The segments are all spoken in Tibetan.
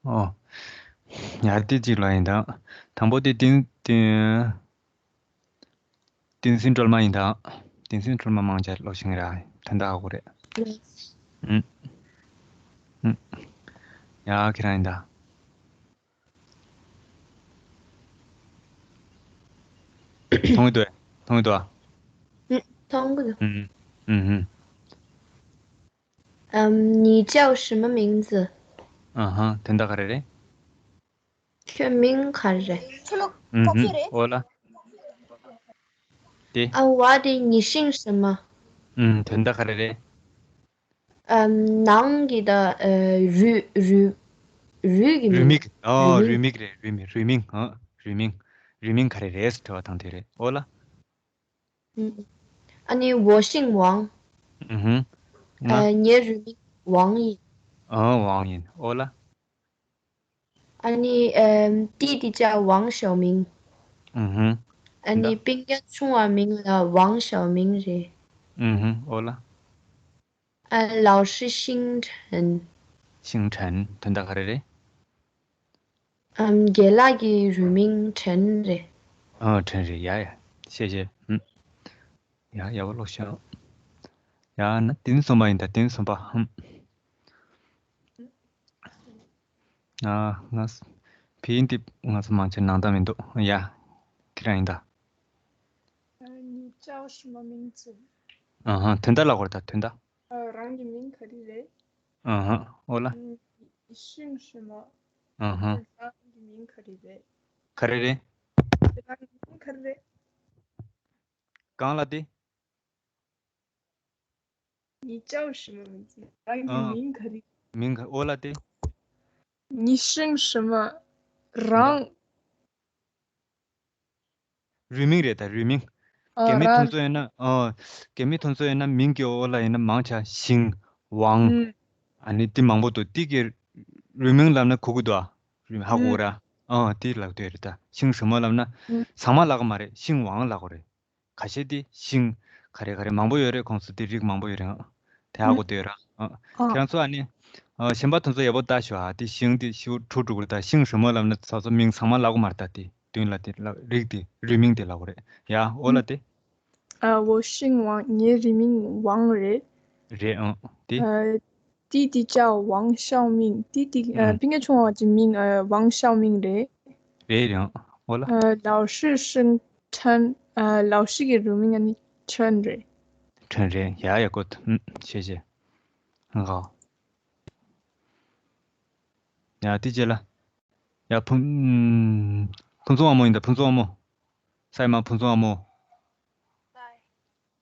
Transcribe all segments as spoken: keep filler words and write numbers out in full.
ཨོ། ཡ་དེ་གཅིག་ལ་ཡིན་ད། དང་པོ་དེ་དེ་དེ། བསྟན་འཛིན་སྒྲོལ་མ་ཡིན་ད། བསྟན་འཛིན་སྒྲོལ་མ་མང་ཆེ་ལོག་ཤིང་ར། དོན་དག་ཧ་གོ་རེད། ཨུམ། ཨུམ། ཡ་ཁྱེད་རང་ཡིན་ད། མཐོང་གི་འདུག་མཐོང་གི་འདུག་ཨ། ཨུམ། མཐོང་གི་འདུག་ཨུམ། ཨུམ། ཨུམ། 你叫什么名字？ ཨ་ཧ། དོན་དག་ག་རེ་རེད། ཁྱོད་མིང་ག་རེ་རེད། ཨུམ། ཨོ་ལ། དེ། ཨ། 我的 你姓什么？ ཨུམ། དོན་དག་ག་རེ་རེད། ཨམ། ནང་གི་ད། ཨ། རུས་རུས་རུས་ཀྱི་རུས་མིང་། མིང་། ཨོ། རུས་རུས་མིང་། མིང་རེད། རུས་མིང་། རུས་མིང་། ཨ། རུས་མིང་། རུས་མིང་ག་རེ་རེད་ཟེར་དྲི་བ་དང་དེ་རེད། ཨོ་ལ། ཨུམ། ཨ་ནི་我姓王། ཨུ་ཧུམ། ང་། ཨ། ངའི་རུས་མིང་王ཡིན། ཨོ། 王ཡིན། ཨོ་ལ། ཨ་ནི། ཨམ། 弟弟叫王晓明། ཨུ་ཧུམ། ཨ་ནི། ད། སྤུན་ཀྱག་ཆུང་བ་མིང་ལ་王晓明རེད། ཨུ་ཧུམ། ཨོ་ལ། ཨ། 老师姓陈། 姓陈། དོན་དག་ག་རེ་རེད། ཨམ། རྒན་ལགས་ཀྱི་རུས་མིང་陈རེད། ཨ། 陈རེད། ཡ་ཡ། ཤེས་ཤེས། ཨུམ། ཡ་ཡ་བ་ལོག་ཤོག་ཡ་ན་དེ་ནི་གསུམ་པ་ཡིན་ད། དེ་ནི་གསུམ་པ། ཨུམ། ཨ། ང་ཕ་ཡིན་དེ་ང་ཚོ་མང་ཆེ་ནང་ད་མི་འདུག་ཡ། ཁྱེད་རང་ཡིན་ད། 呃，你叫什么名字？ ཨ་ཧ། དོན་དག་ལ་གོ་རེ་ད་དོན་དག 呃，རང་གི་མིང་ག་རེ་རེད། 嗯哼། 哦啦。 ཨ། 你姓什么？ ཨ་ཧ། 然后你名可里嘞？ ག་རེ་རེད། 然后你名可里嘞？ གང་ལ་དེ། 你叫什么名字？ རང་གི་ཨ། མིང་ག་རེ། མིང་ག་ཨོ་ལ་དེ། 你姓什么？ རང་། རུས་མིང་རེད་ད། རུས་མིང་། ཨ། རྒན་མི་ཐུང་ཚོ་ཡིན་ན། ཨ། རྒན་མི་ཐུང་ཚོ་ཡིན་ན་མིང་གི་འོག་ལ་ཡིན་ན་མང་ཆེ་ཞིང་། ཝང་། ཨ་ནི་དེ་མང་པོ་འདུག་དེ་གི་རུས་མིང་ལབ་ན་གོ་གི་འདུག་ཨ། རུས་མིང་ཧ་གོ་ར། ཨ། དེ་ལབ་འདོད་རེད་ད། ཞིང་ཞི་མོ་ལབ་ན་ཚང་མ་ལབ་གི་མ་རེད། ཞིང་ཝང་ལབ་གི་རེད། ཁ་ཤས་དེ་ཞིང་། ག་རེ་ག་རེ་མང་པོ་ཡོད་རེད། ཁོང་ཚོ་དེ་རིགས་མང་པོ་ཡོད་རེད། ཨ། དེ་ཧ་གོ་འདོད་ར། ཨ། ཁྱེད་རང་ཚོ་ཨ་ནི། ཨ། གཞན་པ་དེ་ཚོ་ཡག་པོ་ལྟ་ཞོག་ཨ། དེ་ཞིང་དེ་ཤི་བོ་འཁྲུག་འགྲོ་གི་རེད་ད། ཞིང་ཞི་མོ་ལབ་ན་ཚ་ཚོ་མིང་ཚང་མ་ལབ་གི་མ་རེད་ད། དེ་མདུན་ལ་དེ་ལབ་རིགས་དེ་རུས་མིང་དེ་ལབ་གི་རེད་ཡ། ཨོ་ལ་དེ། 啊，我姓王， ངའི་རུས་མིང་ཝང་རེད། རེད་ཨང་དེ། 呃，弟弟叫王晓明，弟弟，呃，སྤུན་ཀྱག་ཆུང་བ་གི་མིང་ཝང་ཞའོ་མིང་རེད། རེད་རེད་ཨང་། ཨོ་ལ། 呃，老师姓陈， ཨ། 老师གི་རུས་མིང་ཨ་ནི་陈རེད། 陈རེད། ཡ་ཡ་གོ་ཐུབ། ཤེས་ཤེས། ཧང་ཧའོ། ཡ་དེ་རྗེས་ལ། ཡ་ཕུན། ཕུན་ཚོགས་དབང་མོ་ཡིན་ད། ཕུན་ཚོགས་དབང་མོ། ས་ཡ་མ་ཕུན་ཚོགས་དབང་མོ། 在。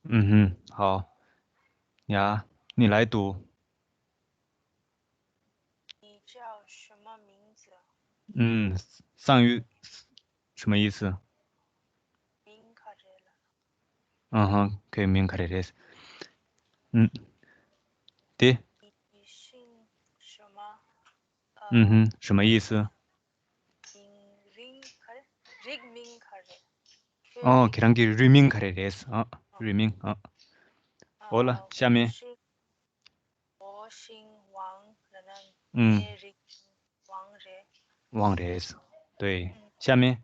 ཨུ་ཧུམ། ཧའོ། ཡ། 你来读。 你叫什么名字？ ཨུམ། 上玉 什么意思？ 名可这了。 ཨ་ཧ། ཁོའི་མིང་ག་རེ་རེད། ཨུམ། དེ། 你姓什么？ ཨུ་ཧུམ། 什么意思？ མིང་། རིང་ག་རེ། རིགས་མིང་ག་རེ། ཨོ། ཁྱེད་རང་གི་རུས་མིང་ག་རེ་རེད། ཨ། རུས་མིང་། ཨ། ཨོ་ལ། ཤ་མེ། 我姓王 ལབ་ན། ཨུམ། ངའི་རིགས་ཝང་རེད། ཝང་རེད། 对། 下面。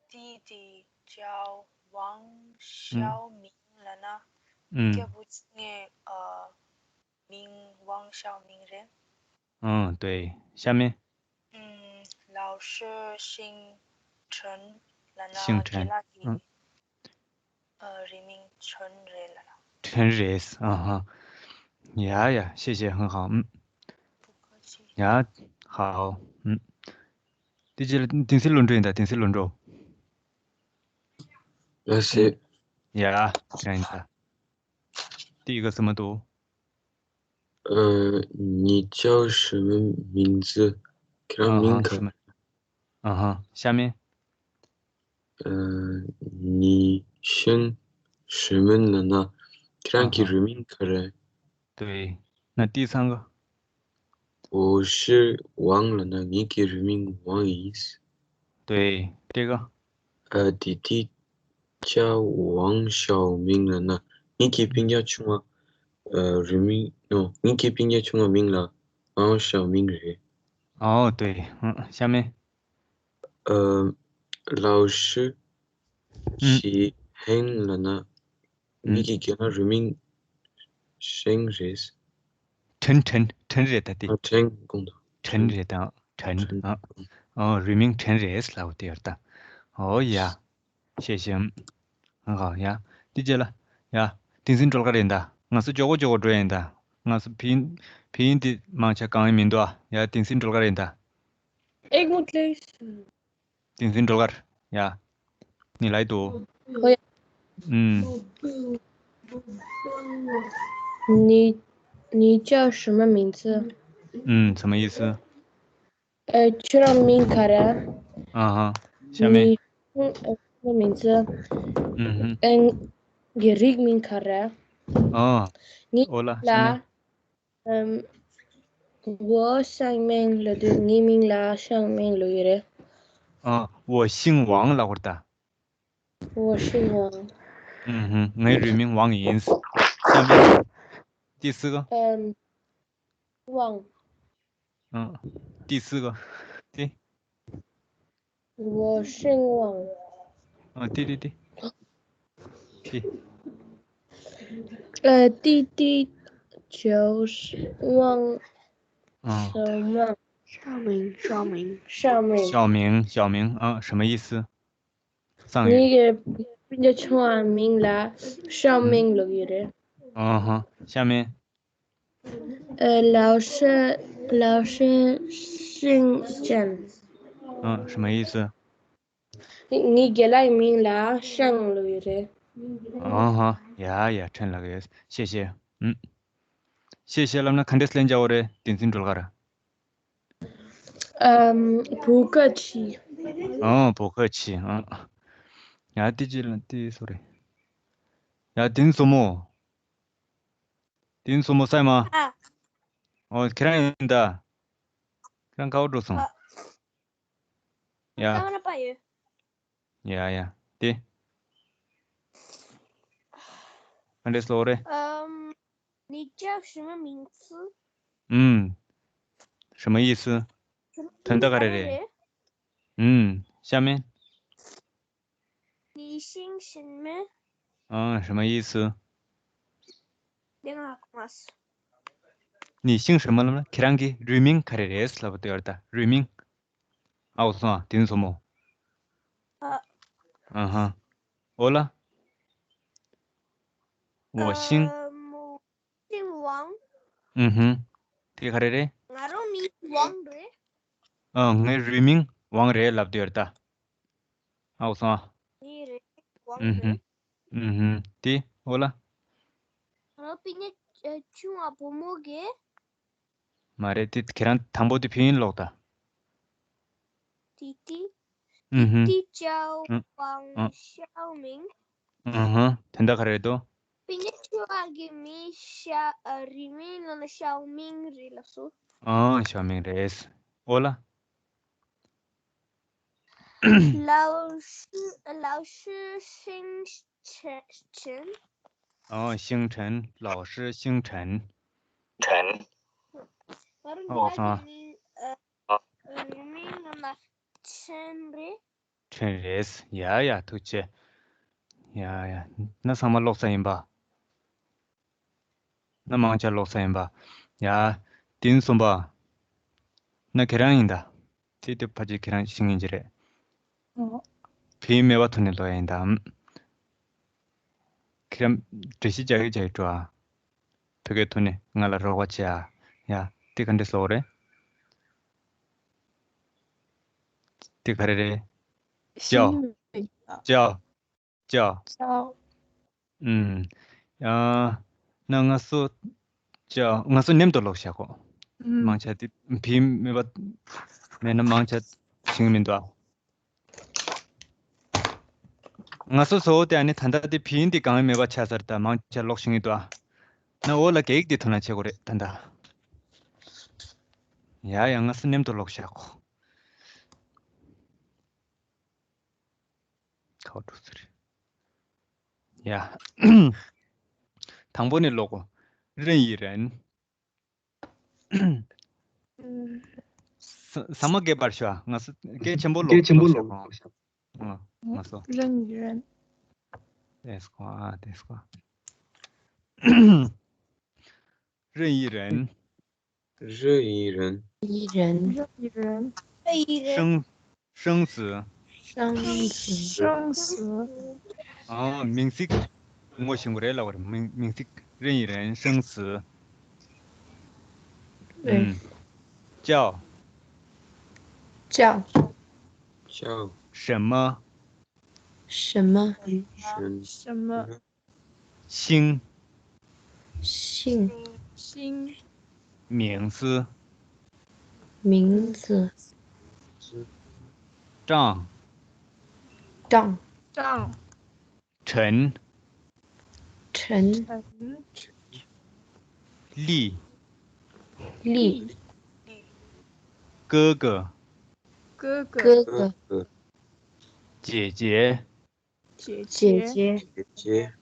弟弟叫王晓明 ལབ་ན། ཨུམ། སྐྱབས་བུ་ཆུང་ངའི་ཨ། མིང་ཝང་ཞའོ་མིང་རེད། ཨང་། 对། 下面། 嗯， 老师姓陈 ལབ་ན། 姓陈། རྒན་ལགས་ཀྱི་ཨ། ཨ། རུས་མིང་陈རེད་ལབ་ན། 陈རེད། ཨ་ཧ། ཡ་ཡ། 谢谢། 很好。嗯。 不客气། ཡ། 好། 嗯། དེ་རྗེས་ལ་བསྟན་འཛིན་བློ་གྲོས་ཡིན་ད། བསྟན་འཛིན་བློ་གྲོས། 老师། ཡ། ཁྱེད་རང་ཡིན་ད། དེ་ཡི་གེ་སུ་མ་འདུག 呃，你叫什么名字？ ཁྱེད་རང་མིང་ག་ཨ་ཧ། 下面། 呃，你姓什么 ལབ་ན། ཁྱེད་རང་གི་རུས་མིང་ག་རེ། 对。 那第三个。 我是王 ལབ་ན། ངེད་ཀྱི་རུས་མིང་ཝང་ཡིན། 对。 这个。 呃，弟弟叫王晓明 ལབ་ན། ངེད་ཀྱི་སྤུན་ཀྱག་ཆུང་བ། ཨ། རུས་མིང་། ཨོ། ངེད་ཀྱི་སྤུན་ཀྱག་ཆུང་བ་མིང་ལ་ཝང་ཞའོ་མིང་རེད། 哦，对，嗯，下面。 ཨ། 老师 ཞེས་ཧེང་ལབ་ན། མི་གི་རྒན་ལགས་རུས་མིང་ཧྲེང་རེད། ཁྲེན། ཁྲེན། ཁྲེན་རེད་ད་དེ། ཨ། ཁྲེང་དགོངས་དག་ཁྲེན་རེད་ད། ཁྲེན། ཁྲེན། ཨ། ཨ། རུས་མིང་ཁྲེན་རེད་ལབ་དེ་ཡོད་ད། ཨོ་ཡ། ཤེས་ཤེས། ཨ་ཡ། དེ་རྗེས་ལ། ཡ། དེང་སང་འགྲོ་ག་རེད་ད། ང་ཚོ་མགྱོགས་པོ་མགྱོགས་པོ་འགྲོ་ཡིན་ད། ང་ཚོ་ཕིན། ཕིན་དེ་མང་ཆ་གང་ཡང་མི་འདུག་ཨ། ཡ། དེང་སང་འགྲོ་ག་རེད་ད། เอกมุดเลย དེང་སང་འགྲོ་གར། ཡ། ནི་ལའི་དུ། เฮ้ย ཨུམ། 你你叫什么名字？ ཨུམ། 什么意思？ ཨ། ཁྱོད་རང་མིང་ག་རེ། 啊哈。下面。 你 ཨ། ཁྱོད་རང་མིང་ཚེ། 嗯哼。 ཨ། ངའི་རིགས་མིང་ག་རེ། 哦。 ངའི་哦了， ལ། 下面。 ཨམ། 我姓名 ལབ་དུས་ངའི་མིང་ལ་ཤང་མིང་ལབ་ཀྱི་རེད། 啊，我姓王 ལབ་དགོས་རེད་ད། 我姓王。 ཨུམ་ཧུམ། ངའི་རུས་མིང་ཝང་ཡིན། 下面。 第四个。 ཨམ། 旺。 嗯，第四个。 第。 我姓旺。 啊，对对对。 第。 呃，弟弟叫是旺 嗯。 什么？ 少明，少明。 少明。 小明，小明啊，什么意思？藏语。 ངའི་སྤུན་ཀྱག་ཆུང་བ་མིང་ལ་ཤང་མིང་ལབ་ཀྱི་རེད། 嗯哼。 下面。 呃，老师，老师姓陈。 嗯，什么意思？ ངའི་རྒན་ལགས་མིང་ལ་ཤང་ལབ་ཀྱི་རེད། 嗯哼。 ཡ་ཡ། ཁྲེན་ལབ་ཀྱི་ཡོད། 谢谢。 ཨུམ། 谢谢 ལབ་ན་ག་འདྲས་ལན་རྒྱག་དགོས་རེད། དེང་སང་འགྲོ་གར། 嗯，不客气。 ཨོ། 不客气。 ཨ། ཡ། དེ་ཅི་ལ་དེ་སོ་རེད། ཡ། དེ་ནི་བཙུན་མོ། དེ་ནི་བཙུན་མོ་སའི་མ། ཨ། ཨོ། ཁྱེད་རང་ཡིན་ད། ཁྱེད་རང་ག་པར་འགྲོ་སོང་། ཨ། ཡ། ཀ་མ་ར་པ་ཡོད། ཡ་ཡ། དེ། ཨ་འདྲས་སོ་རེད། 嗯，你叫什么名字？ ཨུམ། 什么意思？ དོན་དག་ག་རེ་རེད། ཨུམ། 下面。 你姓什么？ ཨ། 什么意思？ དེ་ང་ཁོ་མ་སོ། 你姓什么 ལབ་ན་ཁྱེད་རང་གི་རུས་མིང་ག་རེ་རེད་ལབ་པ་དེ་ཡོད་ད། རུས་མིང་། ཨའོ་སོང་ཨ། དེ་ནི་བཙུན་མོ། 啊 ཨ་ཧ། ཨོ་ལ། 我姓。 呃，我姓王。 ཨུམ་ཧུམ། དེ་ག་རེ་རེད། ང་རང་མིང་ཝང་རེད། ཨ། ངའི་རུས་མིང་ཝང་རེད་ལབ་དེ་ཡོད་ད། ཨའོ་སོང་ཨ། ངའི་རེད། ཝང་ཨུམ་ཧུམ། རེད། 嗯哼。 དེ་ཨོ་ལ། ང་རང་སྤུན་ཀྱག་ཆུང་བ་བུ་མོ་གིས། མ་རེད། དེ་ཁྱེད་རང་དང་པོ་དེ་ཕིན་ཡིན་ཀློག་ད། 弟弟。 嗯哼。 弟弟叫王小明。 ཨུམ་ཧུམ། དེ་འདྲ་ག་རེ་རེད་དོ། སྤུན་ཀྱག་ཆུང་བ་གི་མིང་ཤ་ཨ། རུས་མིང་ལབ་ན་ཤའོ་མིང་རེད་ལགས་སོ། 哦། 小明རེད། ཨོ་ལ། 老师，老师姓陈，陈。 哦，姓陈，老师姓陈。 ང་རང་ཨོ་ཧ། ཨ། རུས་མིང་ལབ་ན་ཆན་རེད། 陈རེད། ཡ་ཡ། ཐུགས་རྗེ་ཆེ། ཡ་ཡ། ན་ཚང་མ་ཀློག་ཚར་ཡིན་པ། ན་མང་ཆེ་ཀློག་ཚར་ཡིན་པ། ཡ། དེ་ནི་གསུམ་པ། ན་ཁྱེད་རང་ཡིན་ད། དེ་དེ་ཕལ་ཆེར་ཁྱེད་རང་ཤེས་ངེས་ཀྱི་རེད། ཨོ། བོད་ཡིག་མེད་པ་ཐོག་ནས་ཀློག་ཡ་ཡིན་ད། ཁྱེད་རང་འགྲེལ་བཤད་རྒྱག་གི་རྒྱག་གི་འགྲོ་ཨ། བོད་སྐད་ཐོག་ནས་ང་ལ་རོགས་པ་བྱེད་ཨ། ཡ། དེ་ག་འདྲས་ཀློག་རེད། དེ་ག་རེ་རེད། 叫。 叫། 叫。 叫。 ཨུམ། ཡ། ན་ང་ཚོ། 叫། ང་ཚོ་མཉམ་དུ་ཀློག་བྱ་གོ། 嗯 མང་ཆེ་དེ་བོད་ཡིག་མེད་པ། མེད་ན་མང་ཆེ་ཤེས་ཀྱི་མི་འདུག་ཨ། ང་ཚོ་གཙོ་བོ་དེ་ཨ་ནི་ད་ལྟ་དེ་བོད་ཡིག་འདི་གང་ཡང་མེད་པ་ཆགས་ཚར་ད། མང་ཆེ་ཀློག་ཤེས་ཀྱི་འདུག་ཨ། ན་འོ་ལ་སྐད་ཡིག་དེ་ཐོག་ན་བྱེད་དགོས་རེད་ད་ལྟ། ཡ་ཡ། ང་ཚོ་མཉམ་དུ་ཀློག་བྱ་གོ། ཁ་བ་འགྲོ་ཟེར། ཡ། དང་པོ་ནས་ཀློག་གོ། 任意人。 嗯 ཚང་མ་སྐད་འབར་ཤོག་ང་ཚོ་སྐད་ཆེན་པོ་ལོག་ཤོག་ང་ཚོ། 任意人。 དེ་སྐོ་ཨ་དེ་སྐོ། 任意人。 任意人。一人，一人，生生死。生死，生死。 ཨ། མིང་ཚིག་ངོ་ཤེས་དགོས་རེད་ལབ་པ་རེད། མིང་མིང་ཚིག 任意人 生死。 对， 叫 叫叫什么？什么？什什么？ 姓 姓、姓、名字。 名字、张、张、张、陈、陈、陈、丽、丽、哥哥、哥哥、哥哥、哥、姐姐。姐姐姐、姐、 姐姐、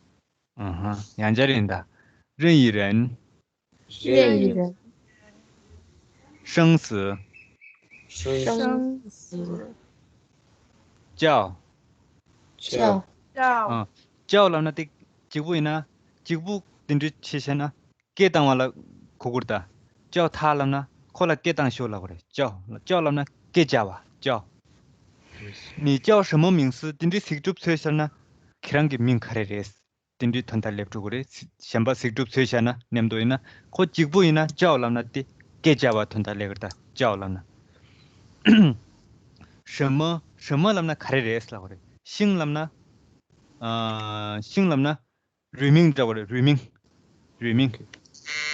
嗯哼，杨家人的任意人。任意人、生死。生生生死、叫 叫、 叫、 ཨ། 叫 ལབ་ན་དེ་གཅིག་པུ་ཡིན་ན་གཅིག་པུ་དེ་འདྲ་བྱས་བཤད་ན་སྐད་བཏང་བ་ལ་གོ་དགོས་རེད་ད། 叫他 ལབ་ན་ཁོ་ལ་སྐད་བཏང་ཤོག་ལབ་དགོས་རེད། 叫 叫 ལབ་ན་སྐད་རྒྱག་པ། 叫 你叫什么名字 དེ་འདྲའི་གཟིགས་སྒྲུབ་འཚོལ་བཤད་ན་ཁྱེད་རང་གི་མིང་ག་རེ་རེད། དེ་འདྲའི་དོན་དག་སླེབས་འགྲོ་གི་རེད། གཞན་པ་གཟིགས་སྒྲུབ་འཚོལ་བཤད་ན་མཉམ་དུ་ཡིན་ན་ཁོ་གཅིག་པུ་ཡིན་ན་叫 ལབ་ན་དེ་སྐད་རྒྱག་པ་དོན་དག་སླེབས་གི་རེད་ད། 叫 ལབ་ན། 什么 什么 ལབ་ན་ག་རེ་རེད་ལབ་གི་རེད། 姓 ལབ་ན། ཨ། 姓 ལབ་ན་རུས་མིང་འདྲ་བོ་རེད། རུས་མིང་། རུས་མིང་།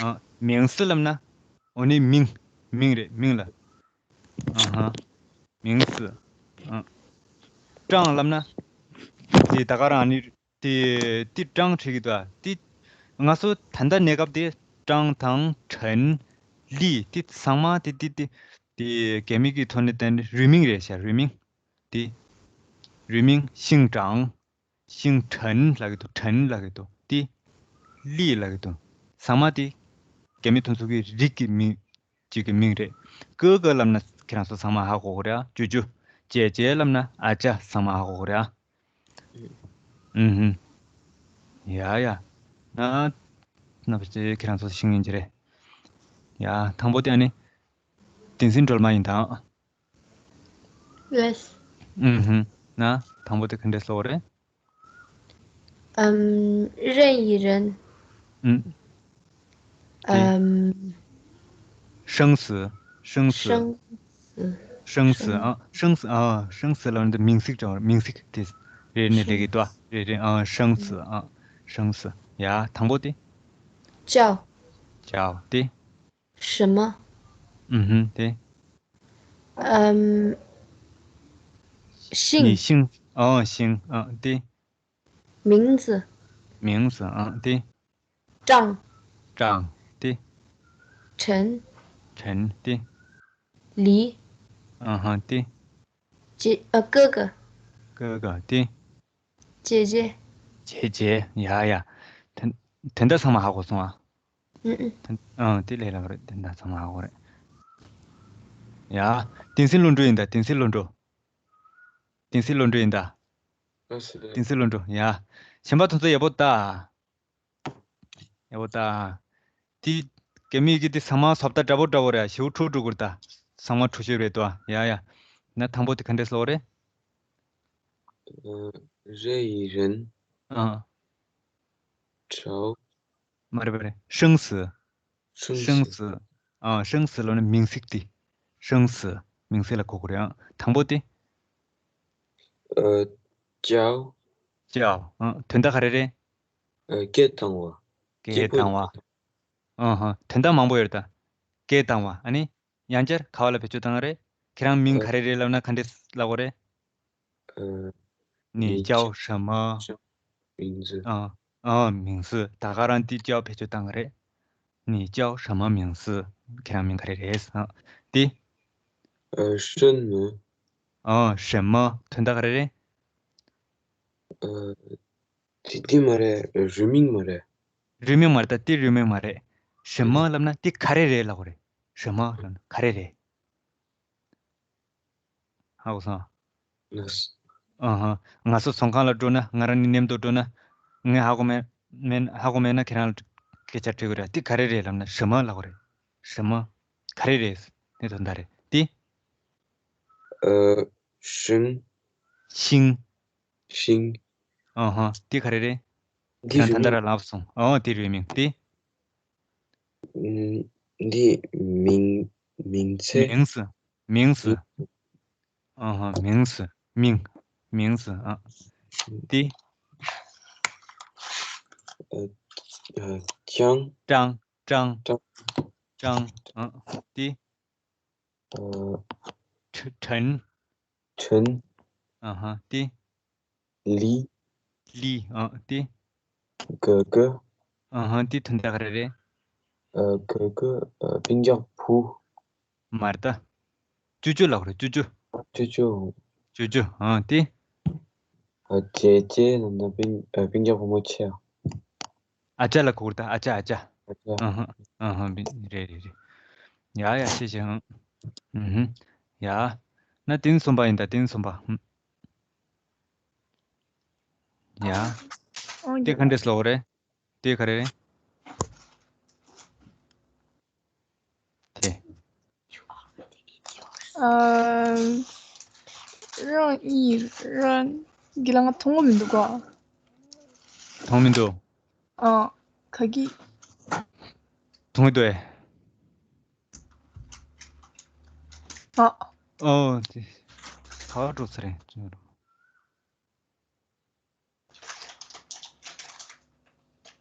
ཨ། 名字 ལབ་ན་འོ་ནི་མིང་། མིང་རེད། མིང་ལ། ཨ་ཧ། 名字། ཨ། 张 ལབ་ན་དེ་ད་ག་རང་ནི་དེ་དེ 张 བྲིས་ཀྱི་འདུག་ཨ། དེ་ང་ཚོ་ད་ལྟ་གནས་སྐབས་དེ་张 དང་陈、丽 དེ་ཚང་མ་དེ་དེ་དེ་དེ་རྒྱ་མི་གི་ཐོག་ནས་བསྟན་རུས་མིང་རེད་ཤག་རུས་མིང་། དེ་རུས་མིང་姓张། 姓陈 ལབ་ཀྱི་འདུག 陈 ལབ་ཀྱི་འདུག་དེ་丽 ལབ་ཀྱི་འདུག་ཚང་མ་དེ་རྒྱ་མི་དེ་ཚོ་གི་རིགས་ཀྱི་མིང་གཅིག་གི་མིང་རེད། 哥哥 ལབ་ན་ཁྱེད་རང་ཚོ་ཚང་མ་ཧ་གོ་གི་རེད་ཨ། ཅོ་ཅོ། 姐姐 ལབ་ན་ཨ་ཅག་ཚང་མ་ཧ་གོ་གི་རེད་ཨ། ཨུ་ཧུམ། ཡ་ཡ། ན་ན་པ་ཅེ་ཁྱེད་རང་ཚོ་ཤེས་ངེས་ཀྱི་རེད། ཡ། དང་པོ་དེ་ཨ་ནི་བསྟན་འཛིན་སྒྲོལ་མ་ཡིན་དང་། ，yes， ཨུ་ཧུམ། ན་དང་པོ་དེ་ག་འདྲས་སློབ་རེད། 嗯，任意人， ཨུམ། 嗯，生死，生死。 生死， 生死 ཨ། 生死 ཨ། 生死 ལབ་ན་མིང་ཚིག་ཅིག་མིང་ཚིག་དེ་རེད་ནི་ལེགས་ཀྱི་འདུག་རེད་རེད། ཨ། 生死 ཨ། 生死། ཡ། དང་པོ་དེ། 叫 叫 དེ། 什么？ ཨུ་ཧུམ། དེ། 嗯， 你 姓 姓 ཨ། 姓 ཨ། དེ། 名字 名字 ཨ། དེ། 张 张 དེ། 陈 陈 དེ། 李 ཨ་ཧ། དེ། 姐呃哥哥 哥哥 དེ། 姐姐 姐姐། ཡ་ཡ། དེ་དེ་འདྲ་ཚང་མ་ཧ་གོ་སོང་ཨ། 嗯嗯 དེ་ཨ། དེ་ལས་སླ་པོ་རེད། དེ་འདྲ་ཚང་མ་ཧ་གོ་རེད། ཡ། བསྟན་འཛིན་བློ་གྲོས་ཡིན་ད། བསྟན་འཛིན་བློ་གྲོས། བསྟན་འཛིན་བློ་གྲོས་ཡིན་ད། ཨ་སི། བསྟན་འཛིན་བློ་གྲོས། ཡ། གཞན་པ་དེ་ཚོ་ཡག་པོ་ལྟ། ཡག་པོ་ལྟ། དེ་རྒྱ་མིའི་གི་དེ་ཚང་མ་བཟོ་ལྟ་འདྲ་པོ་འདྲ་པོ་རེད། ཞེ་པོ་འཁྲུག་འགྲོ་གི་རེད་ད། ཚང་མ་འཁྲུག་ཤོས་རེད་དོ། ཡ་ཡ། ན་དང་པོ་དེ་ག་འདྲས་སློབ་རེད། 呃，任意人， ཨ། 找 མ་རེད་མ་རེད། 生死། 生 生 死， 死། ཨ། 生死 ལབ་ན་མིང་ཚིག་དེ། 生死། མིང་ཚིག་ལ་གོ་དགོས་རེད་ཨ། དང་པོ་དེ། 呃，叫 叫 ཨ། དོན་དག་ག་རེ་རེད། 呃，སྐད་བཏང་བ། སྐད་བཏང་བ། ཨ་ཧ། དོན་དག་མང་པོ་ཡོད་རེད་ད། སྐད་བཏང་བ། ཨ་ནི་ཡང་བསྐྱར་ག་བ་ལ་བེད་སྤྱོད་བཏང་གི་རེད། ཁྱེད་རང་མིང་ག་རེ་རེད་ལབ་ན་ག་འདྲས་ལབ་དགོས་རེད། 呃， 你叫什么། 名字， ཨ། ཨ། 名字། ད་ག་རང་དེ 叫 བེད་སྤྱོད་བཏང་གི་རེད། 你叫什么名字། ཁྱེད་རང་མིང་ག་རེ་རེད། ཨ། དེ། 呃，什么， ཨ། 什么། དོན་དག་ག་རེ་རེད། 呃，དེ་དེ་མ་རེད། རུས་མིང་མ་རེད། རུས་མིང་མ་རེད་ད། དེ་རུས་མིང་མ་རེད། 什么 ལབ་ན་དེ་ག་རེ་རེད་ལབ་དགོས་རེད། 什么 ལབ་ན་ག་རེ་རེད། ཧ་གོ་སོང་། ལགས། ཨ་ཧ། ང་ཚོ་ཚོང་ཁང་ལ་འགྲོ་ན། ང་རང་ནི་མཉམ་དུ་འགྲོ་ན། ངས་ཧ་གོ་མེད་མེད་ཧ་གོ་མེད་ན་ཁྱེད་རང་ལ་སྐད་ཆ་དྲི་དགོས་རེད། འདི་ག་རེ་རེད་ལབ་ན།什么ལབ་དགོས་རེད།什么། ག་རེ་རེད། དེ་དོན་དག་རེད། འདི། ཨ། ཤིང་། ཤིང་། ཤིང་། ཨ་ཧ། འདི་ག་རེ་རེད། འདི་ཁྱེད་རང་ད་ལྟ་ར་ལབ་སོང་། ཨོ། འདི་རུས་མིང་། འདི། ཨུམ། འདི་མིང་མིང་ཚེ། མིང་ཚེ། མིང་ཚེ། ཨ་ཧ། མིང་ཚེ། མིང་། མིང་ཚེ། ཨ། འདི། ཨ། ཨ། ཅང་། ཀྲང་། ཀྲང་། ཀྲང་། ཀྲང་། ཨ། འདི། ཨ། ཁྲ། ཁྲན། ཁྲན། ཨ་ཧ། འདི། ལི། ལི། ཨ། འདི། ག་ག་ཨ་ཧ། འདི་དོན་དག་ག་རེ་རེད། ཨ། ག་ག་ཨ། སྤུན་ཀྱག་བུ། མ་རེད་ད། ཅུ་ཅུ་ལབ་དགོས་རེད། ཅུ་ཅུ། ཅུ་ཅུ། ཅུ་ཅུ། ཨ། འདི། ཨ། ཅེ་ཅེ་ལབ་ན་སྤུན་ཨ། སྤུན་ཀྱག་བུ་མོ་ཆེ། ཨ་ཅག་ལ་གོ་དགོས་རེད་ད། ཨ་ཅག་ཨ་ཅག་ཨ་ཅག་ཨ་ཧ། ཨ་ཧ། རེད་རེད་རེད། ཡ་ཡ། ཤེས་ཤེས། ཨ། ཨུ་ཧུ། ཡ། ན་དེ་ནི་གསུམ་པ་ཡིན་ད། དེ་ནི་གསུམ་པ། ཨུ། ཡ། ཨོ། དེ་ག་འདྲས་ལབ་དགོས་རེད། དེ་ག་རེ་རེད། དེ། ཨ། རང་ཡི་རང་གི་ལ་ང་མཐོང་གི་མི་འདུག་ག་མཐོང་མི་འདུག་ཨ། ག་གི་མཐོང་གི་འདུག་ཨེ། ཨ། ཨོ། དེ་ག་པར་འགྲོ་ཚར་རེད།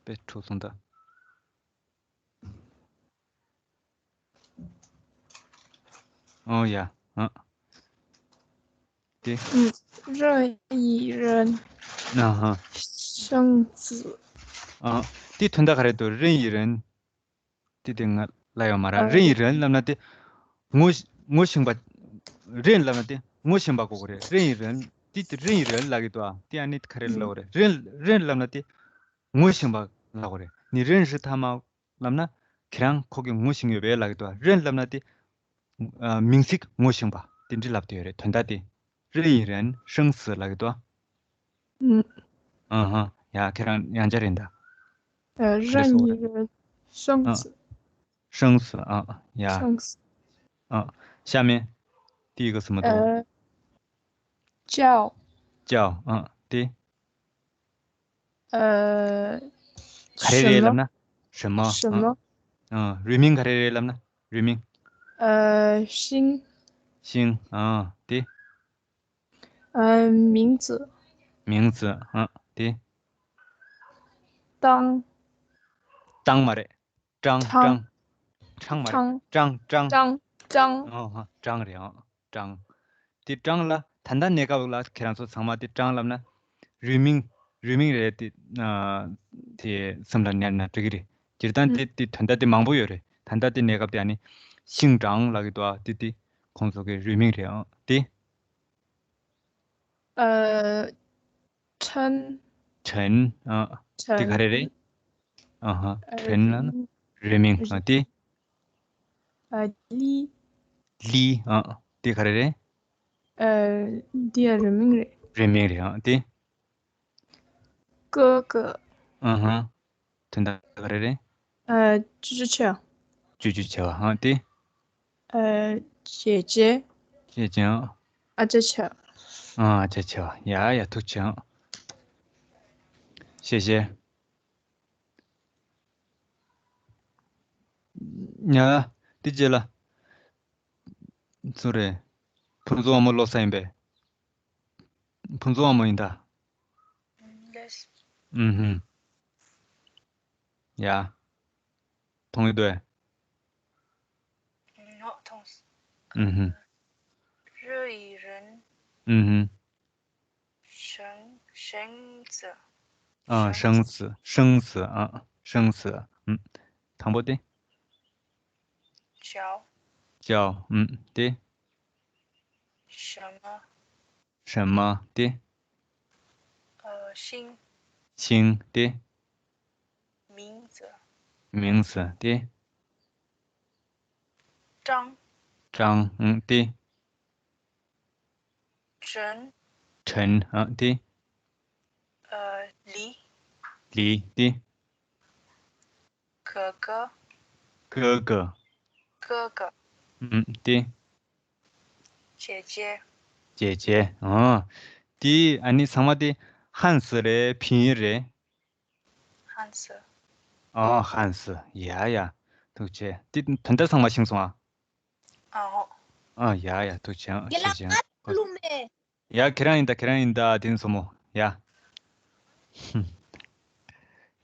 དཔེ་འཁྲུག་སོང་ད། ཨོ་ཡ། ཨ། དེ། ཨུ། རང་ཡི་རང་། ཨ་ཧ། ཤང་ཙི། ཨ། དེ་དོན་དག་ག་རེ་འདུག་རང་ཡི་རང་། དེ་དེ་ང་ལ་ཡོད་མ་རེད། ཨ། རང་ཡི་རང་ལབ་ན་དེ། ངོ་ངོ་ཤེས་པ། རང་ལབ་ན་དེ་ངོ་ཤེས་པ་གོ་གི་རེད། རང་ཡི་རང་། དེ་དེ་རང་ཡི་རང་ལབ་ཀྱི་འདུག་ཨ། དེ་ཨ་ནི་ག་རེ་ལབ་དགོས་རེད། རང་རང་ལབ་ན་དེ་ངོ་ཤེས་པ་ལབ་དགོས་རེད། ནི་རང་རི་ཐ་མ་ལབ་ན་ཁྱེད་རང་ཁོ་གི་ངོ་ཤེས་ཡོད་པས་ལབ་ཀྱི་འདུག་ཨ། རང་ལབ་ན་དེ། ཨ། མིང་ཚིག་ངོ་ཤེས་པ་དེ་འདྲ་ལབ་བསྡད་ཡོད་རེད། དོན་དག་དེ། རང་ཡི་རང་ཤང་ཙི་ལབ་ཀྱི་འདུག་ཨ། ཨུ། ཨ་ཧ། ཡ། ཁྱེད་རང་ཡང་བསྐྱར་ཡིན་ད། ཨ། རང་ཡི་རང་ཤང་ཙི། ཤང་ཙི། ཨ། ཡ། ཤང་ཙི། ཨ། ཤ་མེ། དེའི་ག་སུ་མ་འདུག་ཨ། ཅའོ། ཅའོ། ཨ། དེ། ཨ། ག་རེ་རེད་ལབ་ན།什么། 什么། ཨ། ཨ། རུས་མིང་ག་རེ་རེད་ལབ་ན། རུས་མིང་། ཨ། ཤིང་། ཤིང་། ཨ། དེ། ཨ། 名字། 名字། ཨ། དེ། 当་། 当་མ་རེད། 张། 张། 张་མ་རེད། 张། 张། 张། 张། 张། ཨ་ཧ། 张་རེད། ཨ། 张། དེ་张་ལ་ད་ལྟ་གནས་སྐབས་ལ་ཁྱེད་རང་ཚོ་ཚང་མ་དེ་张་ལབ་ན། རུས་མིང་། རུས་མིང་རེད་དེ། ཨ། དེ་སེམས་ལ་ཉར་ན་འགྲིག་གི་རེད། སྤྱིར་བཏང་དེ་དེ་དོན་དག་དེ་མང་པོ་ཡོད་རེད། ད་ལྟ་དེ་གནས་སྐབས་དེ་ཨ་ནི། 姓张་ལབ་ཀྱི་འདུག་ཨ། དེ་དེ་ཁོང་ཚོ་གི་རུས་མིང་རེད། ཨ། དེ། 呃，陈། 陈། ཨ། དེ་ག་རེ་རེད། 陈། ཨ་ཧ། 陈་ལབ་ན་རུས་མིང་། ཨ། དེ། 呃，丽། 丽། ཨ། དེ་ག་རེ་རེད། 呃། འདི་ཡང་རུས་མིང་རེད། རུས་མིང་རེད། ཨ། དེ། 哥哥། ཨ་ཧ། དོན་དག་ག་རེ་རེད། ཨ། ཅོ་ཅོ་ཆེ་བ། ཅོ་ཅོ་ཆེ་བ། ཨ། དེ། ཨ། 姐姐། 姐姐། ཨ། 阿姐་ཆེ་བ། ཨ། 阿姐་ཆེ་བ། ཡ་ཡ། ཐུགས་རྗེ་ཆེ། 谢谢། ཡ། དེ་རྗེས་ལ། སུ་རེད། ཕུན་ཚོགས་དབང་མོ་ལོ་གསར་ཡིན་པས། ཕུན་ཚོགས་དབང་མོ་ཡིན་ད། ལགས། ཨུ་ཧུམ། ཡ། མཐོང་གི་འདུག་ཨེ། ཨུ། མཐོང་སོང་། ཨུ་ཧུམ། 热依仁། ཨུ་ཧུམ། 绳绳子། ཨ། 绳子། 绳子། 绳子། ཨ། 绳子། ཨུམ། དང་པོ་དེ། 脚། 脚། ཨུམ། དེ། 什么། 什么། དེ། 呃，星། 星། དེ། 名字། 名字། དེ། 张། 张། ཨུམ། དེ། 人， ཁྲེན། ཨ། དེ། 呃，礼， ལི། དེ། 哥哥， 哥哥། 哥哥， ཨུམ། དེ། 姐姐， 姐姐། ཨ། དེ་ཨ་ནི་ཚང་མ་དེ་汉字རེད། 拼音རེད། 汉字。 ཨ། 汉字། ཡ་ཡ། ཐུགས་རྗེ་ཆེ། དེ་དོན་དག་ཚང་མ་ཤེས་སོང་ཨ། ཨ། ཨ། ཡ་ཡ། ཐུགས་རྗེ་ཆེ། རྒན་ལགས། ཐུགས་རྗེ་ཆེ། ང་ལུ་མེད། ཡ། ཁྱེད་རང་ཡིན་ད། ཁྱེད་རང་ཡིན་ད། དེ་ནི་སོ་མོ། ཡ།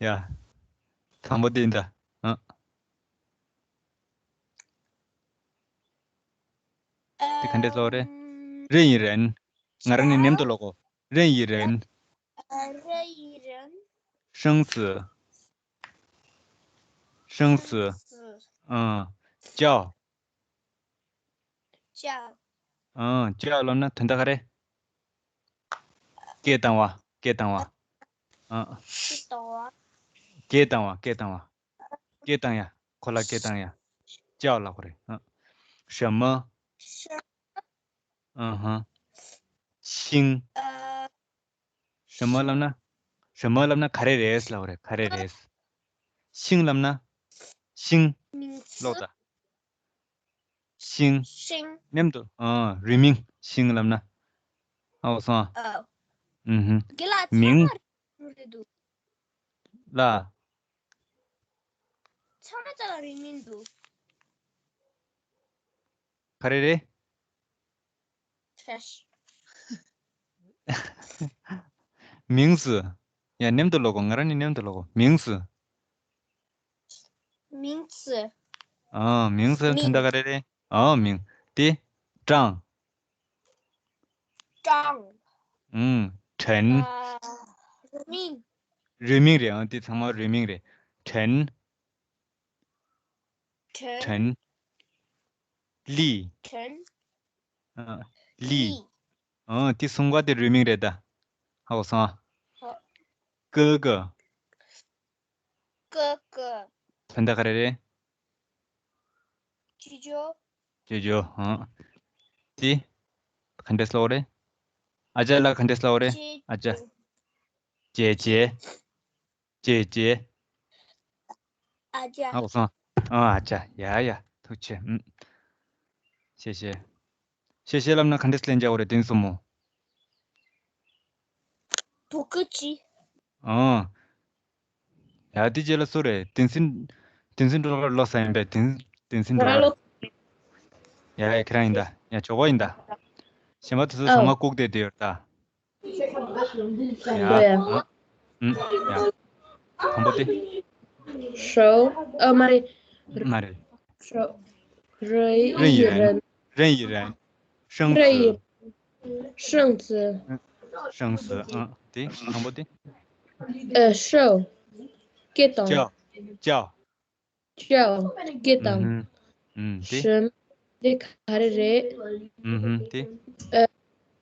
ཡ། དང་པོ་དེ་ཡིན་ད། ཨ། དེ་ག་འདྲས་ལབ་རེད། 任意人། ང་རང་ནི་མཉམ་དུ་ཀློག་གོ། 任意人། 任意人。 生词། 生词། 生词。 ཨ། 叫། 叫། ཨ། 叫ལབ་ན་དོན་དག་ག་རེ། སྐད་བཏང་བ། སྐད་བཏང་བ། ཨ། སྐད་བཏང་བ། སྐད་བཏང་བ། སྐད་བཏང་བ། སྐད་བཏང་ཡ། ཁོ་ལ་སྐད་བཏང་ཡ། 叫ལབ་དགོས་རེད། ཨ། 什么། 什么། ཨ་ཧ། 星། 呃། 什么ལབ་ན། 什么ལབ་ན་ག་རེ་རེད་ལབ་དགོས་རེད། ག་རེ་རེད། 星ལབ་ན། 星། 名词。 ཀློག་ད། 星། 星། མཉམ་དུ། ཨ། རུས་མིང་། 星ལབ་ན། ཨའོ་སོང་ཨ། ཨ། ཨུ་ཧུ། རྒན་ལགས། མིང་། ཚང་མ་རུས་མིང་རེད་འདུག་ལ། ཚང་མ་ཚང་མ་རུས་མིང་འདུག་ག་རེ་རེད། ཁྲེ་ཤི། 名字། ཡ། མཉམ་དུ་ཀློག་གོ། ང་རང་ནི་མཉམ་དུ་ཀློག་གོ། 名字། 名词། ཨ། 名词། མིང་། དོན་དག་ག་རེ་རེད། ཨ། མིང་། དེ། 账། 账། ཨུམ། 陈། ཨ། རུས་མིང་། རུས་མིང་རེད། ཨ། དེ་ཚང་མ་རུས་མིང་རེད། 陈། 陈། 陈། 丽། 陈། ཨ། 丽། 丽། ཨ། དེ་གསུམ་ཀ་དེ་རུས་མིང་རེད་ད། ཧ་གོ་སོང་ཨ། ཧོ། 哥哥། 哥哥། དོན་དག་ག་རེ་རེད། 舅舅། 舅舅། ཨ། དེ་ག་འདྲས་ལབ་དགོས་རེད། ཨ་ཅག་ལ་ག་འདྲས་ལབ་དགོས་རེད། 舅舅། ཨ་ཅག 姐姐། 姐姐། 阿姐。 ཨ། ཨོ་སང་། ཨ། 阿姐། ཡ་ཡ། ཐུགས་རྗེ་ཆེ། ཨུམ། 谢谢། 谢谢ལབ་ན་ག་འདྲས་ལན་རྒྱག་དགོས་རེད། དེ་ནི་སོ་མོ། 不客气། ཨ། ཡ། དེ་རྗེས་ལ་སུ་རེད། དེང་སང་། དེང་སང་སྒྲོལ་དཀར་ལོག་ས་ཡིན་པས། དེང་། དེང་སང་སྒྲོལ་དཀར། ཡ་ཡ། ཁྱེད་རང་ཡིན་ད། ཡ། ཇོ་བོ་ཡིན་ད། གཞན་པ་དེ་ཚོ་ཚང་མ་ལྐུགས་བསྡད་དེ་ཡོད་ད། ཡ། ཨ། ཨུམ། ཡ། དང་པོ་དེ། 手། ཨ། མ་རེད། མ་རེད། 手། 任意人。任意人。生词。任意。生词。生词。ཨ། དེ་དང་པོ་དེ། 呃，手། སྐད་བཏང་། 叫། 叫། 叫། སྐད་བཏང་། ཨུམ། ཨུམ། དེ། 什། དེ་ག་རེ་རེད། ཨུམ། དེ། 呃།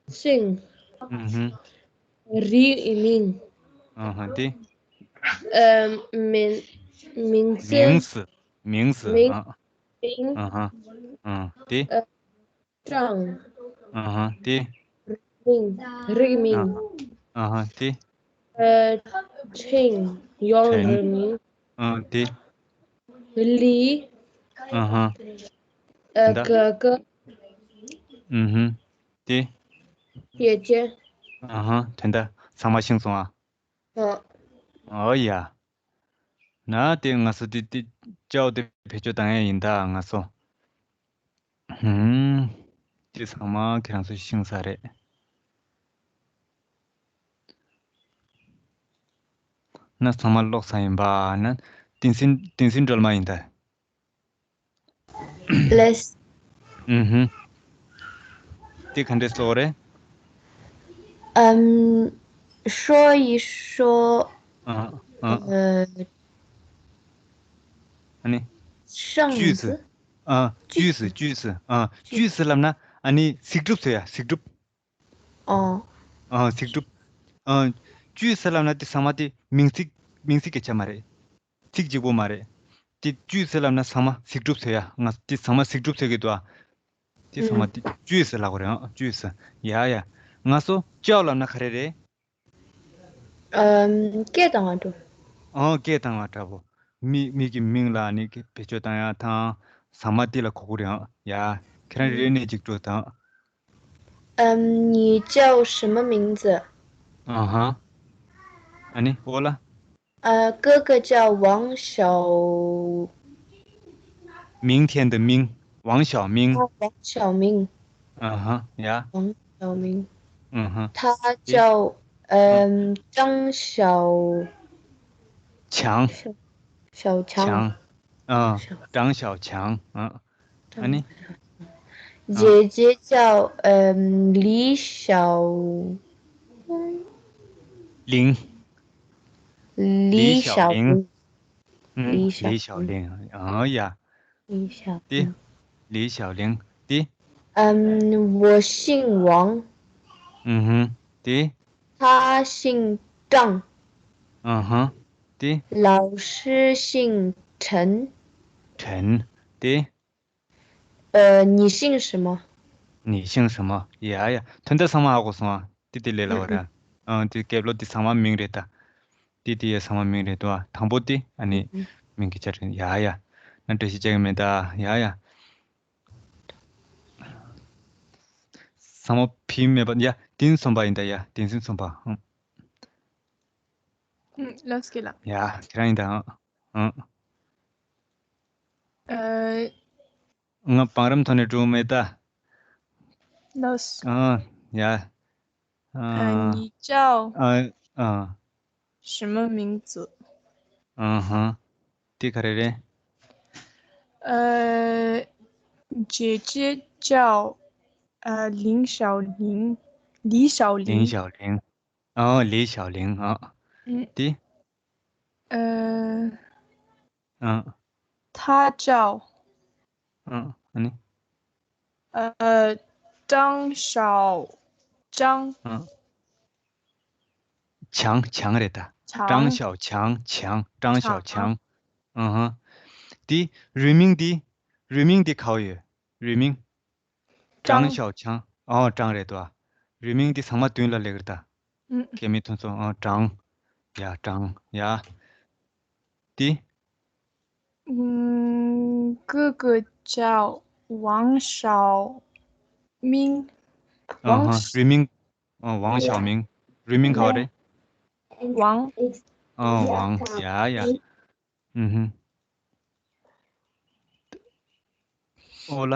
姓། ཨུམ། རུས་མིང་། ཨ་ཧ། དེ། 呃། 名། 名字། 名词། 名词། 名། ཨ། 名། ཨ་ཧ། ཨ། དེ། 呃། 账། ཨ་ཧ། དེ། མིང་། རིགས་མིང་། ཨ་ཧ། དེ། 呃། 称། ཡང་རིགས་མིང་། ཨ། དེ། 礼། ཨ་ཧ། 呃། 哥哥། ཨུམ། དེ། 姐姐། ཨ་ཧ། དེ་འདྲ་ཚང་མ་ཤེས་སོང་ཨ། ཨོ་ཡ། ན་དེ་ང་ཚོ་དེ་དེ་ཅའོ་དེ་བེད་སྤྱོད་བཏང་ཡ་ཡིན་ད་ང་ཚོ། ཧུམ། དེ་ཚང་མ་ཁྱེད་རང་ཚོ་ཤེས་ས་རེད། ན་ཚང་མ་ཀློག་ས་ཡིན་པ། ན་དེང་སང་དེང་སང་སྒྲོལ་མ་ཡིན་ད། ལེས། ཨུམ། དེ་ག་འདྲས་ཀློག་རེད། 嗯，说一说。 ཨ། ཨ། 呃。 ཨ་ནི། 圣子。 句子。 ཨ། 句子། 句子། ཨ། 句子ལབ་ན་ཨ་ནི་ཚིག་གྲུབ་ཟེར་ཡ། ཚིག་གྲུབ། ཨོ། ཨ། ཚིག་གྲུབ། ཨ། 句子ལབ་ན་དེ་ཚང་མ་དེ་མིང་ཚིག་མིང་ཚིག་གི་ཆ་མ་རེད། ཚིག་གཅིག་པོ་མ་རེད། དེ་句子ལབ་ན་ཚང་མ་ཚིག་གྲུབ་ཟེར་ཡ། ང་དེ་ཚང་མ་ཚིག་གྲུབ་ཟེར་གི་འདུག་ཨ། དེ་ཚང་མ་དེ་句子ལབ་དགོས་རེད་ཨ། 句子། ཡ་ཡ། ང་ཚོ་叫ལབ་ན་ག་རེ་རེད། ཨམ། སྐད་བཏང་བ་འགྲོ། ཨོ། སྐད་བཏང་བ་འདྲ་པོ། མི་མི་གི་མིང་ལ་ནི་བེད་སྤྱོད་བཏང་ཡ་དང་། ཟ་མ་དེ་ལ་གོ་གི་རེད་ཨང་། ཡ། ཁྱེད་རང་རེ་རེ་ནས་ཅིག་འགྲོ་དང་། ཨམ། 你叫什么名字？ཨ་ཧ། ཨ་ནི་ཨོ་ལ།呃，哥哥叫王小，明天的明，王晓明。哦，王晓明，嗯哼，yeah。王晓明，嗯哼，他叫嗯张小强，小小强，强，嗯小，张小强，嗯，张啊你，姐姐叫嗯李小林，李小林小林，嗯，李小李小林，哦呀，李小对林，李小林，对嗯，我姓王，嗯哼，对他姓张，嗯哼，对老师姓陈。陈，对呃，你姓什么？你姓什么？ཡ་ཡ། དོན་དག་ཚང་མ་ཧ་གོ་སོང་ཨ། ཏི་ཏི་ལེ་ལ་བ་ར། ཨང་ཏི་སྐད་ལོ་ཏི་ཚང་མ་མིང་རེད་ད། ཏི་ཏི་ཡ་ཚང་མ་མིང་རེད་དོ། དང་པོ་ཏི་ཨ་ནི་མིང་གི་ཆ་རེད། ཡ་ཡ། ན་བཀྲ་ཤིས་བྱ་གི་མེད་ད། ཡ་ཡ། ཚང་མ་ཕིའི་མེད་པ་ཡ། ཏིན་སོམ་པ་ཡིན་ད་ཡ། ཏིན་སིན་སོམ་པ། ཨང་། ལགས་སོ་ལགས། ཡ། ཁྱེད་རང་ཡིན་ད། ཨང་། ཨང་། ཨ། ང་བང་རིམ་ཐོག་ནས་འགྲོ་མེད་ད། ལགས་སོ། ཨང་། ཡ། 呃，你叫啊啊什么名字？嗯哼，这个人，呃，姐姐叫呃林小玲，李小玲。林小玲，哦，李小玲啊，嗯，对，呃，嗯她叫嗯，嗯，呃张小张嗯，强强的他，强张小强强张小强，嗯哼，对，རུས་མིང་དེ། རུས་མིང་དེ་ག་བ་ཡོད། རུས་མིང་། 张小强，哦，张རེད་དོ། རུས་མིང་དེ་ཚང་མ་མདུན་ལ་སླེབས་ཀྱི་རེད་ད།嗯སྐད་མི་ཐོན་སོང་ཨ། 张། ཡ། 张། ཡ། དེ།嗯，哥哥叫王小明。嗯哼，王རུས་མིང་། ཨ། 王晓明། རུས་མིང་ག་བ་རེད། 王。ཨ། 王། ཡ་ཡ། ཨུ་ཧུ། ཨོ་ལ།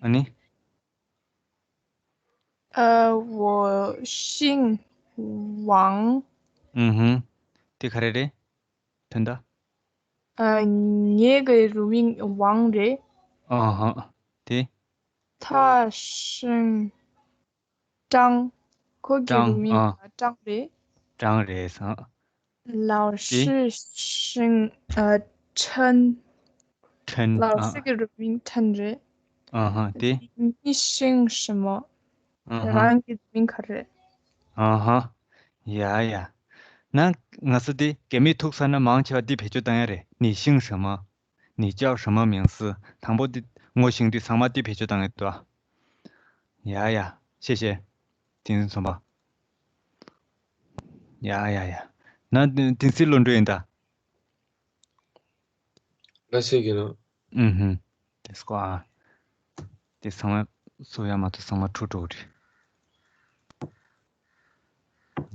ཨ་ནི།呃，我姓王。ཨུ་ཧུ། དེ་ག་རེ་རེད། དོན་དག་ཨ། ངེད་ཀྱི་རུས་མིང་ཝང་རེད། ཨ་ཧ། དེ། 他姓张。ཁོ་གི་རུས་མིང་ཀྲང་རེད། ཀྲང་རེད་ཟེར། 老师姓呃陈。 ཁྲེན། 老师གི་རུས་མིང་ཁྲེན་རེད། ཨ་ཧ། དེ། 你姓什么？ ཨ་ཧ། རང་གི་རུས་མིང་ག་རེད། ཨ་ཧ། ཡ་ཡ། ན་ང་ཚོ་དེ་སྐད་མི་ཐུག་ས་ན་མང་ཆེ་བ་དེ་བེད་སྤྱོད་བཏང་ཡ་རེད། 你姓什么། 你叫什么名字། དང་པོ་དེ་ངོ་ཤེས་དུས་ཚང་མ་དེ་བེད་སྤྱོད་བཏང་ཡོད་དོ། ཡ་ཡ། ཤེས་ཤེས། དེ་ཚོ་ཚོམ་པ། ཡ་ཡ་ཡ། ན་དེ་སྲིད་བློ་འགྲོ་ཡིན་ད། ལ་སེ་གི་ནོ། ཨུ་ཧུ། དེ་སྐོ་ཨ། དེ་ཚང་མ་སུ་ཡ་མ་ཐུ་ཚང་མ་ཁྲུ་ཁྲུ་རེད།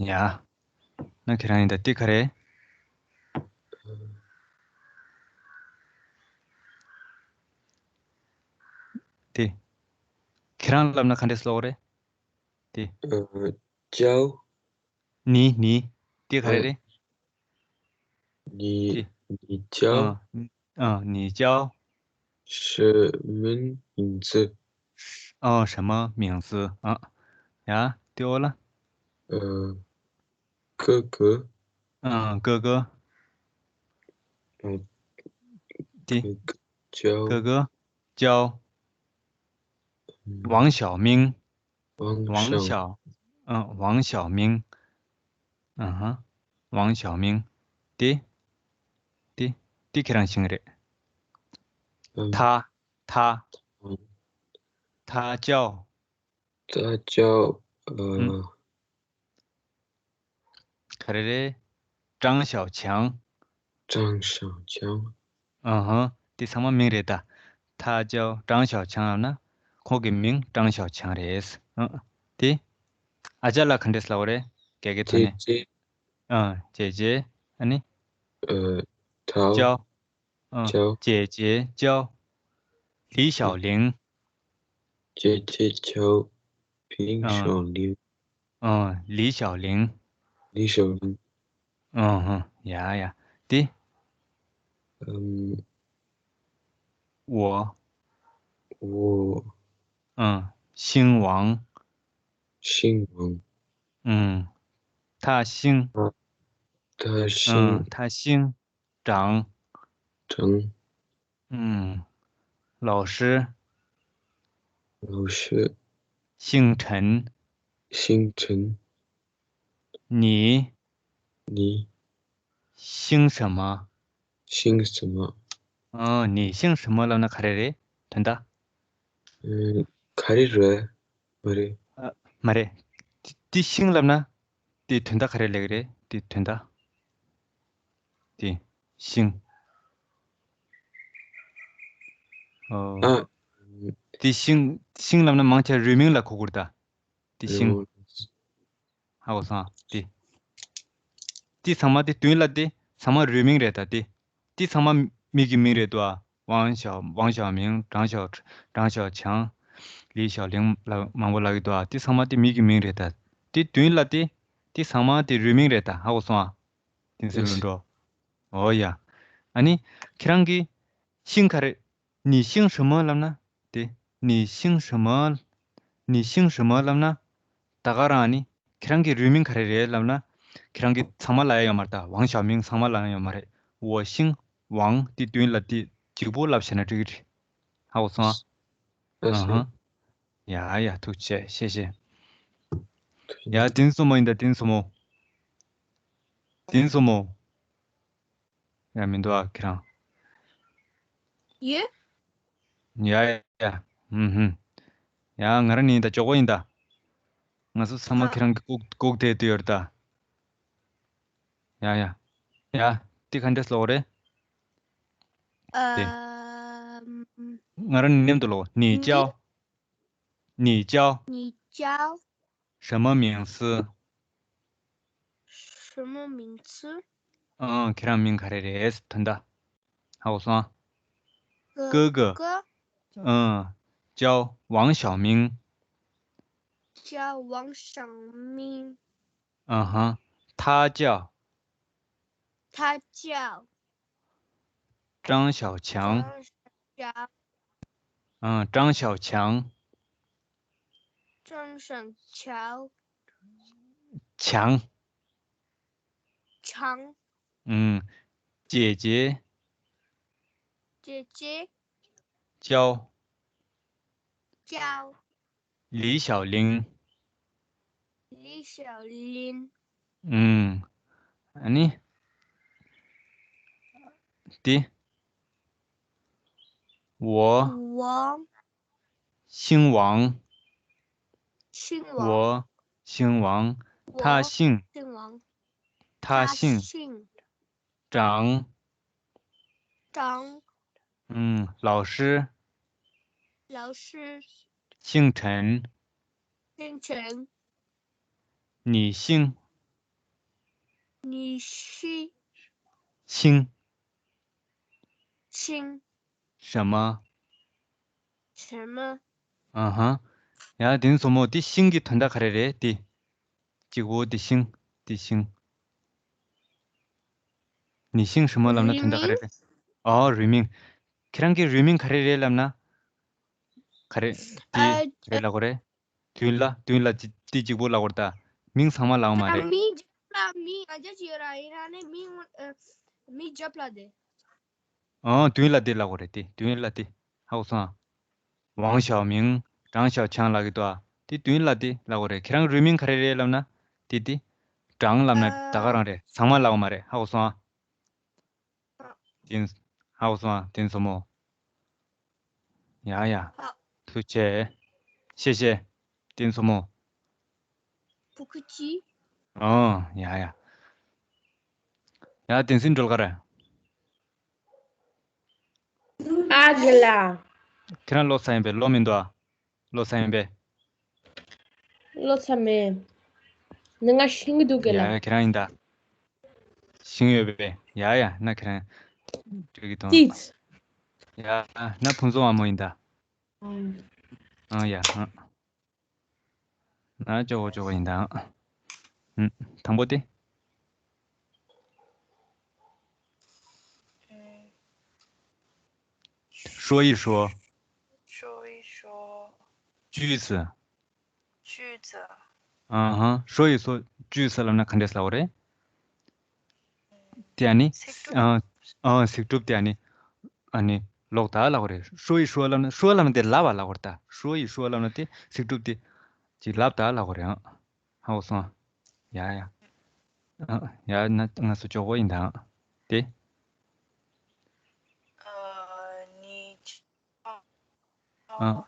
ཡ། ན་ཁྱེད་རང་ཡིན་ད་དེ་ག་རེད། དེ། ཁྱེད་རང་ལབ་ན་ག་འདྲས་ལོག་རེད། དེ། 叫 你你དེ་ག་རེ་རེད། 你 དེ། 你叫 ཨ། ཨ། 你叫 什么名字？ ཨ། 什么名字？ ཨ། ཡ། དེ་འོ་ལ། 呃，哥哥。 ཨ། 哥哥 嗯。 དེ། 叫 哥哥叫 嗯 王晓明。 王 王 小 晓，嗯， 王晓明。嗯哼。 王晓明。དེ། དེ། དེ་ཁྱེད་རང་ཤེས་ཀྱི་རེད། 嗯 他他嗯 他叫 ཐ་ཅའོ། ཨ། ཨུམ། ག་རེ་རེད། ཀྲང་ཞའོ་ཆང་། ཀྲང་ཞའོ་ཆང་། ཨ་ཧ། དེ་ཚང་མ་མིང་རེད་ད། ཐ་ཅའོ་ཀྲང་ཞའོ་ཆང་ལབ་ན། ཁོང་གི་མིང་ཀྲང་ཞའོ་ཆང་རེད། ཨ། དེ། ཨ་ཅག་ལ་ག་འདྲས་ལབ་པ་རེད། ཀྱེ་ཀྱེ་ཐོན་ཅེ་ནས། ཅེ། ཨ། ཅེ་ཅེ། ཨ་ནི། ཨ། ཐའོ། ཅའོ། ཨ། ཅའོ། ཅེ་ཅེ་ཅའོ། ལི་ཞའོ་ལིང་། ཅེ་ཅེ་ཅའོ། ཕིང་ཞའོ་ལིང་། ཨ། ལི་ཞའོ་ལིང་། ལི་ཞའོ་ལིང་། ཨ་ཧ། ཡ་ཡ། དེ། ཨམ། འོ། འོ། ཨ། ཤིང་ཝང་། ཤིང་ཝང་། ཨུམ། ཐ་ཤིང་། ཐ་ཤིང་ཨ། ཐ་ཤིང་། ཀྲང་། ཀྲང་། ཨུམ། 老师། 老师། 姓陈། 姓陈། 你你姓什么། 姓什么། ཨ། 你姓什么་ལབ་ན་ག་རེ་རེད། དོན་དག་ཨ། ག་རེ་རེད། མ་རེད། མ་རེད། དེ་ཤིང་ལབ་ན། དེ་དོན་དག་ག་རེ་ལབ་ཀྱི་རེད། དེ་དོན་དག་དེ་ཤིང་། ཨོ། ཨ། དེ་ཤིང་། ཤིང་ལབ་ན་མང་ཆེ་རུས་མིང་ལ་གོ་དགོས་རེད་ད། དེ་ཤིང་། ཧ་གོ་སོང་། དེ། དེ་ཚང་མ་དེ་མདུན་ལ་དེ་ཚང་མ་རུས་མིང་རེད་ད་དེ། དེ་ཚང་མ་མི་གི་མིང་རེད་དོ། ཝང་ཞའོ། ཝང་ཞའོ་མིང་། ཀྲང་ཞའོ། ཀྲང་ཞའོ་ཆང་། ལི་ཞའོ་ལིང་ལ་མང་པོ་ལབ་ཀྱི་འདུག་ཨ། དེ་ཚང་མ་དེ་མི་གི་མིང་རེད་ད། དེ་མདུན་ལ་དེ། དེ་ཚང་མ་དེ་རུས་མིང་རེད་ད། ཧ་གོ་སོང་ཨ། དེ་ཚོ་ལུང་འགྲོ། ཨོ་ཡ། ཨ་ནི། ཁྱེད་རང་གི་ཤིང་ག་རེ། 你姓什么 ལབ་ན། དེ། 你姓什么། 你姓什么 ལབ་ན། ད་ག་རང་ནི། ཁྱེད་རང་གི་རུས་མིང་ག་རེ་རེད་ལབ་ན། ཁྱེད་རང་གི་ཚང་མ་ལབ་ཡ་ཡོད་མ་རེད་ད། ཝང་ཞའོ་མིང་ཚང་མ་ལབ་ཡ་ཡོད་མ་རེད། 我姓王 དེ་མདུན་ལ་དེ་གཅིག་པོ་ལབ་བྱས་ན་འགྲིག་གི་རེད། ཧ་གོ་སོང་ཨ། ཨ་ཧ། ཡ་ཡ། ཐུགས་རྗེ་ཆེ། ཤེས་ཤེས། ཡ། དེ་ཚོ་མོ་ཡིན་ད། དེ་ཚོ་མོ། དེ་ཚོ་མོ། ཡ། མི་འདུག་ཨ། ཁྱེད་རང་། ཡོད། ཡ་ཡ། ཧུམ་ཧུམ། ཡ། ང་རང་ནི་ད་ཇོ་བོ་ཡིན་ད། ང་ཚོ་ཚང་མ་ཨ། ཁྱེད་རང་གི་ལྐོག་ལྐོག་དེ་དུ་ཡོད་ད། ཡ་ཡ། ཡ། དེ་ག་འདྲས་ལབ་རེད། དེ། ཨམ། ང་རང་ནི་མཉམ་དུ་ལབ། 你叫། 你叫། 你叫什么名字། 什么名字？ ཨང་། ཁྱེད་རང་མིང་ག་རེ་རེད། དོན་དག་ཧ་གོ་སོང་། 哥哥哥哥嗯，叫王晓明。叫王晓明。嗯哼，他叫他叫张小强。张小嗯，张小强。张小强强。强嗯，姐姐姐姐叫叫李小玲。李小玲。嗯，ཨ་ནི། དེ།我我姓王。姓王。我姓王。我他姓姓王。他姓姓张。张。嗯，老师老师姓陈。姓陈。你姓你姓姓姓什么？什么？嗯哼。ཡ། དེ་ནི་མཚོ་མོ། དེ་ཤིང་གི་དོན་དག་ག་རེ་རེད། དེ། གཅིག་པོ་དེ་ཤིང་། དེ་ཤིང་། 你姓什么 ལབ་ན་དོན་དག་ག་རེ་རེད། ཨོ། རུས་མིང་། ཁྱེད་རང་གི་རུས་མིང་ག་རེ་རེད་ལབ་ན། ག་རེ། དེ་ཨ། ག་རེ་ལབ་དགོས་རེད། མདུན་ལ། མདུན་ལ་དེ་དེ་གཅིག་པོ་ལབ་དགོས་རེད་ད། མིང་ཚང་མ་ལབ་མ་རེད། མིང་རྒྱབ་ལ་མིང་ང་རྒྱབ་ཅིག་ཡོད་ར། ཡིན་ན་ནི་མིང་ཨ། མིང་རྒྱབ་ལ་དེ། ཨང་། མདུན་ལ་དེ་ལབ་དགོས་རེད། དེ་མདུན་ལ་དེ། ཧ་གོ་སོང་ཨ། 王晓明། 张小强 ལབ་ཀྱི་འདུག་ཨ། དེ་མདུན་ལ་དེ་ལབ་དགོས་རེད། ཁྱེད་རང་རུས་མིང་ག་རེ་རེད་ལབ་ན། དེ་དེ། 张 ལབ་ན་ད་ག་རང་རེད། ཚང་མ་ལབ་མ་རེད། ཧ་གོ་སོང་ཨ། དེ། ཧ་གོ་སོང་ཨ། དེ་མཚོ་མོ། ཡ་ཡ། ཐུགས་རྗེ་ཆེ། ཤེས་ཤེས། བསྟན་སྲུང་མོ། ཕུ་ཁུ་ཅི། ཨོ། ཡ་ཡ། ཡ། བསྟན་འཛིན་སྒྲོལ་དཀར། ཨ་རྒན་ལགས། ཁྱེད་རང་ལོ་ཚ་ཡིན་པས། ལོ་མི་འདུག་ཨ། ལོ་ཚ་ཡིན་པས། ལོ་ཚ་མེད། ནི་ང་ཤེས་ཀྱི་འདུག་རྒན་ལགས། ཡ་ཡ། ཁྱེད་རང་ཡིན་ད། ཤེས་ཡོད་པས། ཡ་ཡ། ན་ཁྱེད་རང་འགྲིག་གི་འདུག་ཙིག་ཡ། ན་ཕུན་ཚོགས་དབང་མོ་ཡིན་ད། ཨང་། ཨང་། ཡ། ཨང་། ན་ཅོག་གོ་ཅོག་གོ་ཡིན་ད། ཨང་། དང་པོ་དེ། 说一说。说一说。句子。句子。 ཨ་ཧ། 说一说句子 ལབ་ན་ག་འདྲས་ལབ་པ་རེད། དེ་ཨ་ནི། ཚིག་གྲུབ། ཨ་ཨ། ཚིག་གྲུབ་དེ་ཨ་ནི། ཨ་ནི་ཀློག་དང་ལབ་པ་རེད། 说一说 ལབ་ན། 说 ལབ་ན་དེ་ལབ་པ་ལབ་པ་རེད་ད། 说一说 ལབ་ན་དེ་ཚིག་གྲུབ་དེ་ཅིག་ལབ་དང་ལབ་པ་རེད། ཨ། ཧ་གོ་སོང་། ཡ་ཡ། ཨ། ཡ། ན་ང་ཚོ་ཅོག་གོ་ཡིན་ད། དེ། 呃，你叫 ཨ།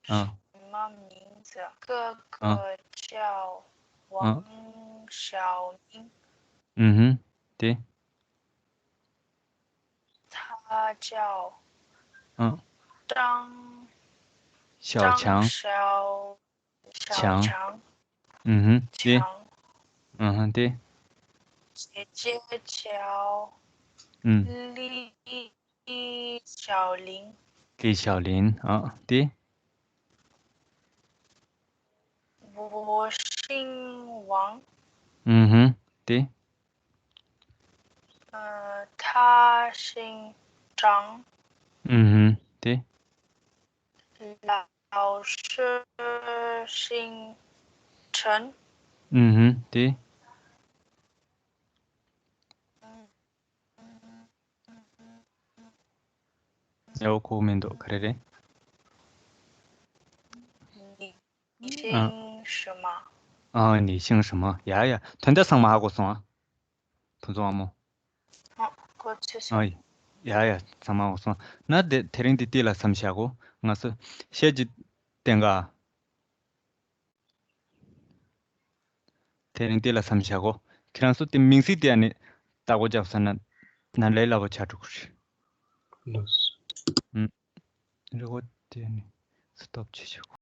ཨ། 什么名字？哥哥叫王小明。 ཨུ་ཧུ། དེ། 他叫 ཨ། 张 小强。 张小 小强。 强。 ཨུ་ཧུ། དེ། 强。 ཨུ་ཧུ། དེ། 姐姐叫 ཨུ། 李小林。 李小林། ཨ། དེ། 我姓王。 ཨུ་ཧུ། དེ། 呃，他姓张。 ཨུ་ཧུ། དེ། 老师姓陈。 ཨུ་ཧུ། དེ། ཡའོ། ཁོ་མི་འདུག་ག་རེ་རེད། 你姓什么？ ཨ། 你姓什么། ཡ་ཡ། དོན་དག་ཚང་མ་ཧ་གོ་སོང་ཨ། ཕུན་ཚོགས་དབང་མོ། ཨ། གོ་ཚོད་སོང་། ཨ། ཡ་ཡ། ཚང་མ་ཧ་གོ་སོང་། ན་དེ་དེ་རིང་དེ་ཏི་ལ་མཚམས་བཞག་གོ། ང་ཚོ་ཤེལ་གྱི་སྟེང་ག་དེ་རིང་དེ་ལ་མཚམས་བཞག་གོ། ཁྱེད་རང་ཚོ་དེ་མིང་ཚིག་དེ་ཨ་ནི་བརྟག་པ་རྒྱབ་ས་ན་ན་ལས་སླ་པོ་ཆགས་འགྲོ་གི་རེད། ལགས་སོ། ཨུམ། རེ་བ་དེ་ནི་སི་ཊོབ་བྱེད་ཆོག